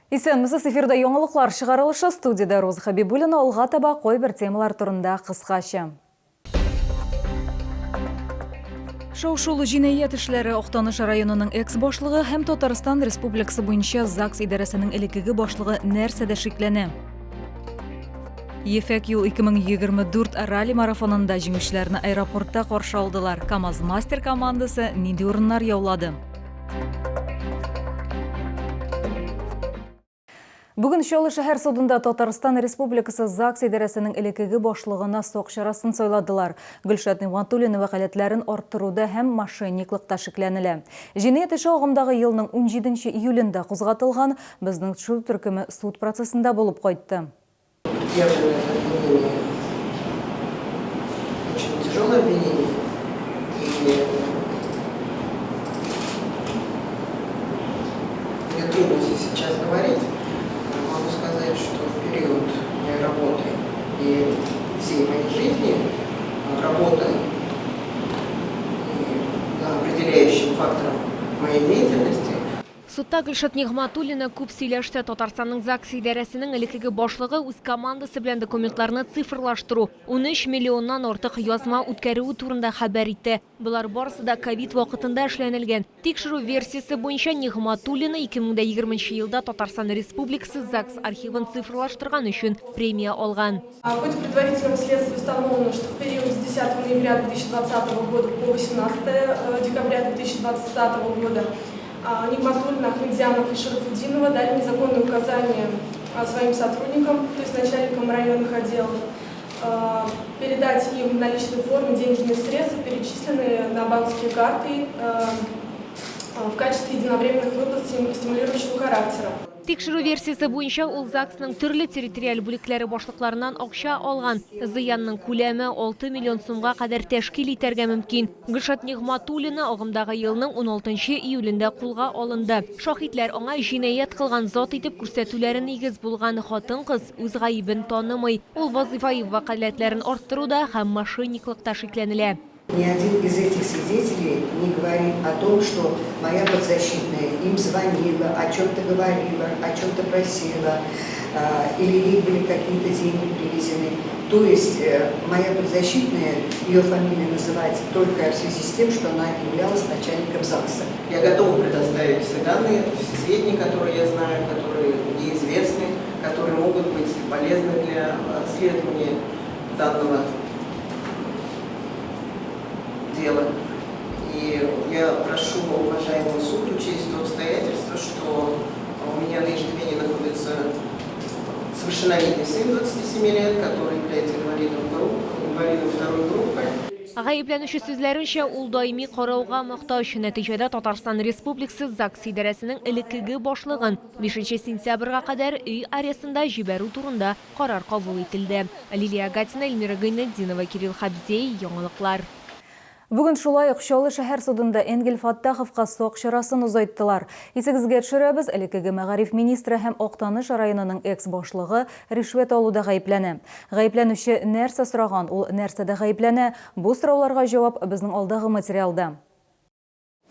Исәнмесез, эфирда яңалыклар чыгарылышы, студиядә Роза Хәбибуллина, алга таба кайбер темалар турында кыскача. Шау-шулы җинаять эшләре Актаныш районының экс-башлыгы һәм Татарстан Республикасы буенча ЗАГС идарәсенең элеккеге башлыгы нәрсәдә шикләнә? Ефәк юл 2024 ралли-марафонында җиңүчеләрне аэропортта каршы алдылар. КАМАЗ-мастер командасы нинди урыннар яулады? Бүген Чаллы шәһәр судында Татарстан Республикасы ЗАГС идарәсенең элеккеге башлыгына сак чарасын сайладылар. Гөлшат Нигъмәтуллина вәкаләтләрен арттыруда һәм мошенниклыкта шикләнелә. Җинаять эше агымдагы елның 17 июлендә кузгатылган. Безнең төшерү төркеме суд процессында булып кайтты. Предъявленное обвинение очень тяжелое обвинение. И мне трудно здесь сейчас говорить. Могу сказать, что в период моей работы и всей моей жизни работа и определяющим фактором моей деятельности. Судта Гөлшат Нигъмәтуллина күп сөйләште. Татарстанның ЗАГС идарәсенең элеккеге башлыгы үз командасы белән документларны цифрлаштыру, 13 миллионнан артык язма үткәрүе турында хәбәр итте. Болар барысы да ковид вакытында эшләнелгән. Тикшерү версиясе буенча, Нигъмәтуллина 2020 нче елда Татарстан Республикасы ЗАГС архивын цифрлаштырган өчен премия алган. В ходе предварительного следствия установлено, что в период с 10 ноября 2020 года по 18 декабря 2020 года Нигматуллина, Ахметзянов и Шарафутдинова дали незаконные указания своим сотрудникам, то есть начальникам районных отделов, передать им в наличной форме денежные средства, перечисленные на банковские карты в качестве единовременных выплат стимулирующего характера. Тикшерү версиясе буенча, ул ЗАГСның төрле территориаль бүлекләре башлыкларыннан акча алган. Зыянның күләме 6 миллион сумга кадәр тәшкил итәргә мөмкин. Гөлшат Нигъмәтуллина агымдагы елның уналтынчы июлендә кулга алынды. Шаһитләр аңа җинаять кылган зат итеп күрсәтүләре нигез булган. Хатын-кыз үз гаебен танымый. Ул вазыйфаи вәкаләтләрен арттыруда һәм мошенниклыкта шикләнелә. Ни один из этих свидетелей не говорит о том, что моя подзащитная им звонила, о чем-то говорила, о чем-то просила, или ей были какие-то деньги привезены. То есть моя подзащитная, ее фамилия называется только в связи с тем, что она являлась начальником ЗАГСа. Я готова предоставить все данные, все сведения, которые я знаю, которые мне известны, которые могут быть полезны для расследования данного дела. И я прошу уважаемый суд учесть то обстоятельство, что у меня на иждивении находится совершеннолетний сын 27 лет, который является инвалидом, инвалидом второй группы. Гаепләнүче сүзләренчә, ул даими карауга мохтаҗ. Нәтиҗәдә Татарстан Республикасы ЗАГС идарәсенең элеккеге башлыгын 5 сентябрьгә кадәр өй арестында җибәрү турында Карар кабул ителде. Лилия Гатина, Эльмира Гайнетдинова, Кирилл Хабзей, Яңалыклар. Бүген шулай ук Чаллы шәһәр судында Энгель Фаттаховка сак чарасын озайттылар. Исегезгә төшерәбез, элеккеге мәгариф министры һәм Актаныш районының экс-башлыгы ришвәт алуда гаепләнә. Гаепләнүче нәрсә сораган, ул нәрсәдә гаепләнә, бу сорауларга җавап безнең алдагы материалда.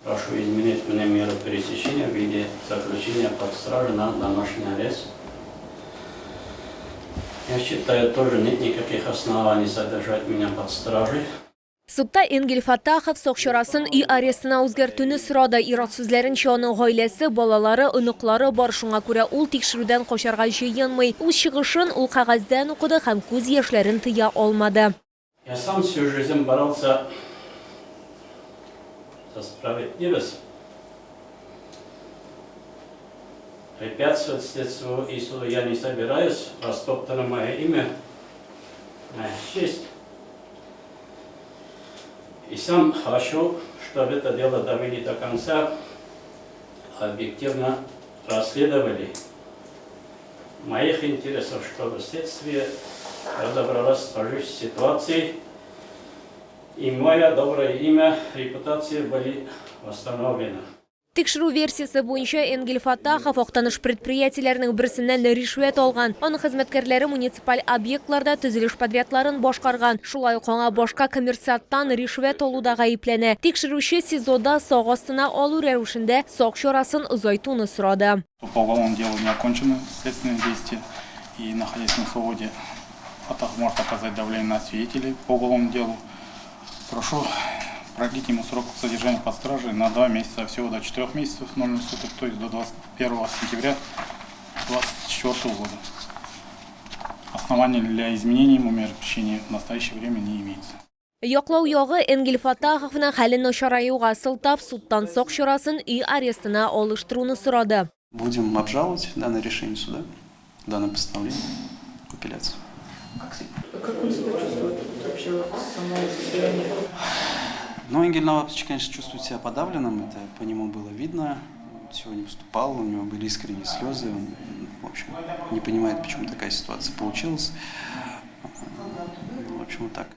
Прошу изменить мне меру пресечения в виде заключения под стражу на домашний арест. Я считаю, тоже нет никаких оснований содержать меня под стражей. Судта Энгель Фаттахов сак чарасын өй арестына үзгәртүне сорады. Ир-ат сүзләренчә, аның гаиләсе, балалары, оныклары бар, шуңа күрә ул тикшерүдән качарга җыенмый. Үз чыгышын ул кәгазьдән укыды һәм күз яшьләрен тыя алмады. Я сам всю жизнь боролся за справедливость. Препятствовать следствию и суду я не собираюсь. Растоптано мое имя, моя честь. И сам хочу, чтобы это дело довели до конца, объективно расследовали. Моих интересах, чтобы следствие разобралось в сложившейся ситуации, и мое доброе имя, репутация были восстановлены. Тикшерү версиясе буенча Энгель Фаттахов Актаныш предприятиеләренең берсеннән ришвәт алган. Аның хезмәткәрләре муниципаль объектларда төзелеш подрядларын башкарган. Шулай ук аңа башка коммерсанттан ришвәт алуда гаепләнә. Тикшерүче СИЗОда сак астына алу рәвешендә сак чарасын озайтуны сорады. По уголовному делу не окончены следственные действия и, находясь на свободе, Фаттахов может оказать давление на свидетелей по уголовному делу. Прошу продлить ему срок содержания под стражей на 2 месяца, а всего до 4 месяцев 00 суток, то есть до 21 сентября 2024 года. Оснований для изменения ему меры пресечения в настоящее время не имеется. Яклау ягы Энгель Фаттаховның хәле начараюга сылтап, судтан сак чарасын өй арестына алыштыруны сорады. Будем обжаловать данное решение суда, данное постановление в апелляцию. Как он себя чувствует вообще вот само состояние? Ну, Энгель Навапович, конечно, чувствует себя подавленным, это по нему было видно. Он сегодня выступал, у него были искренние слезы, он, в общем, не понимает, почему такая ситуация получилась. Ну, в общем, вот так.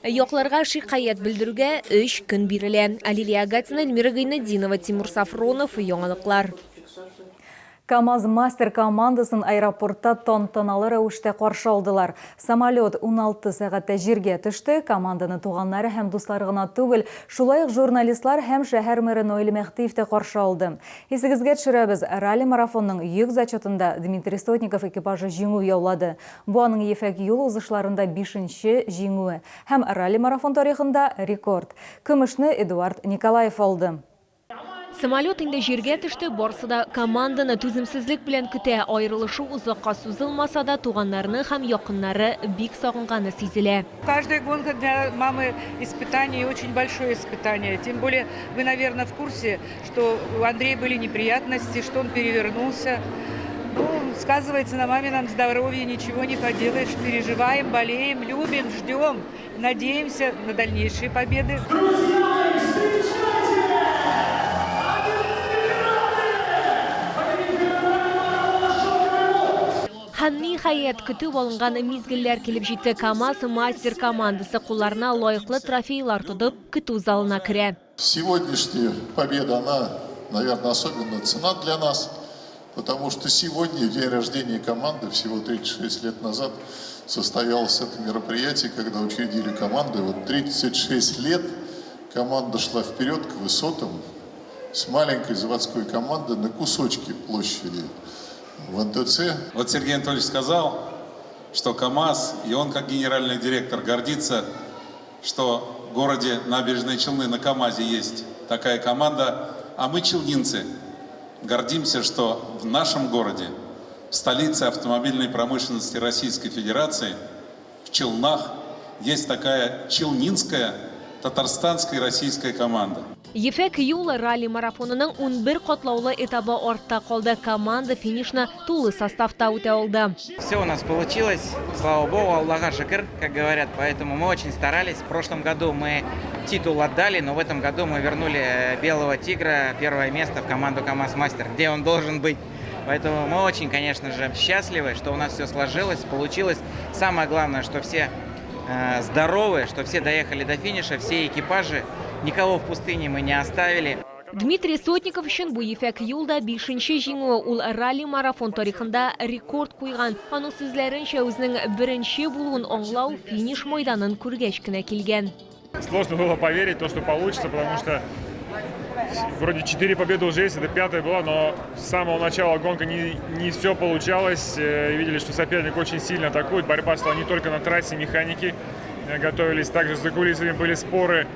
Якларга шикаять белдерүгә 3 көн бирелә. Алилия Агатина, Эльмира Гайнетдинова, Тимур Сафронов, Яңалыклар. КАМАЗ мастер командасын аэропортта тантаналы рәвештә каршы алдылар. Самолет 16 сәгатьтә җиргә төште. Команданы туганнары һәм дуслары гына түгел, шулай ук журналистлар һәм шәһәр мэры Наил Мәһдиев тә каршы алды. Исегезгә төшерәбез, ралли-марафонның йөк зачетында Дмитрий Сотников экипажы җиңү яулады. Бу аның ефәк юл узышларында бишенче җиңүе һәм ралли-марафон тарихында рекорд. Көмешне Эдуард Николаев алды. Самолет инде җиргә төште, барсы да команданы түземсезлек белән көтә. Аерылышу озакка сузылмаса да, туганнарны һәм якыннары бик сагынганы сизелә. Каждая гонка для мамы испытание, и очень большое испытание. Тем более вы, наверное, в курсе, что у Андрея были неприятности, что он перевернулся. Ну, сказывается на мамином здоровье, ничего не поделаешь. Переживаем, болеем, любим, ждем, надеемся на дальнейшие победы. Һәм ниһаять, көтеп алынган мизгелләр килеп җитте. КАМАЗ мастер командасы кулларына лаеклы трофейлар тотып, көтү залына керә. Сегодняшняя победа, она, наверное, особенно ценна для нас, потому что сегодня, в день рождения команды, всего 36 лет назад, состоялось это мероприятие, когда учредили команду. И вот 36 лет команда шла вперед к высотам с маленькой заводской команды на кусочке площади в НТЦ. Вот Сергей Анатольевич сказал, что КАМАЗ, и он как генеральный директор гордится, что в городе Набережные Челны на КАМАЗе есть такая команда, а мы, челнинцы, гордимся, что в нашем городе, в столице автомобильной промышленности Российской Федерации, в Челнах, есть такая челнинская, татарстанская российская команда. Ефәк юлы ралли-марафонының 11 катлаулы этабы артта калды. Команда финишны тулы составта үтә алды. Все у нас получилось, слава богу, Аллага шөкер, как говорят, поэтому мы очень старались. В прошлом году мы титул отдали, но в этом году мы вернули Белого Тигра, первое место в команду КамАЗ-Мастер, где он должен быть. Поэтому мы очень, конечно же, счастливы, что у нас все сложилось, получилось. Самое главное, что все здоровы, что все доехали до финиша, все экипажи, никого в пустыне мы не оставили. Дмитрий Сотников өчен бу ефәк юлда бишенче җиңүе. Ул ралли-марафон тарихында рекорд куйган. Аның сүзләренчә, үзенең беренче булуын аңлау финиш майданын күргәч кенә килгән. Сложно было поверить в то, что получится, потому что вроде 4 победы уже есть, это пятая была, но с самого начала гонка не все получалось. Видели, что соперник очень сильно атакует. Борьба шла не только на трассе, механики готовились, также за кулисами были споры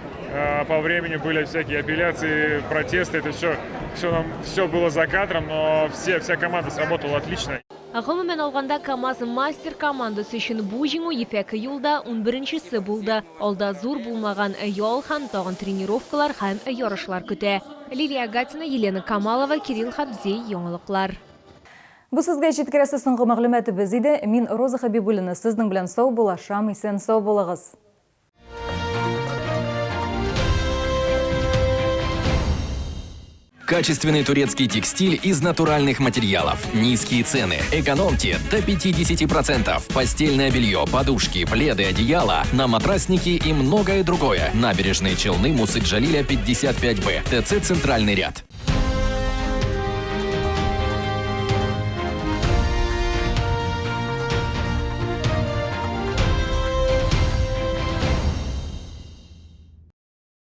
по времени, были всякие апелляции, протесты. Это все было за кадром, но вся команда сработала отлично. Гомумән алганда, КАМАЗ мастер командасы өчен бу җиңү ефәк юлда 11-нчесе булды. Алда зур булмаган ял һәм тагын тренировкалар һәм ярышлар көтә. Лилия Гатина, Елена Камалова, Кирилл Хабзей, яңалыклар. Бу сезгә җиткерәсе соңгы мәгълүматыбыз иде. Мин Роза Хабибуллина сезнең белән саубуллашам, исән сау булыгыз. Качественный турецкий текстиль из натуральных материалов. Низкие цены. Экономьте до 50%. Постельное белье, подушки, пледы, одеяла, наматрасники и многое другое. Набережные Челны, Мусы Джалиля, 55Б. ТЦ «Центральный ряд».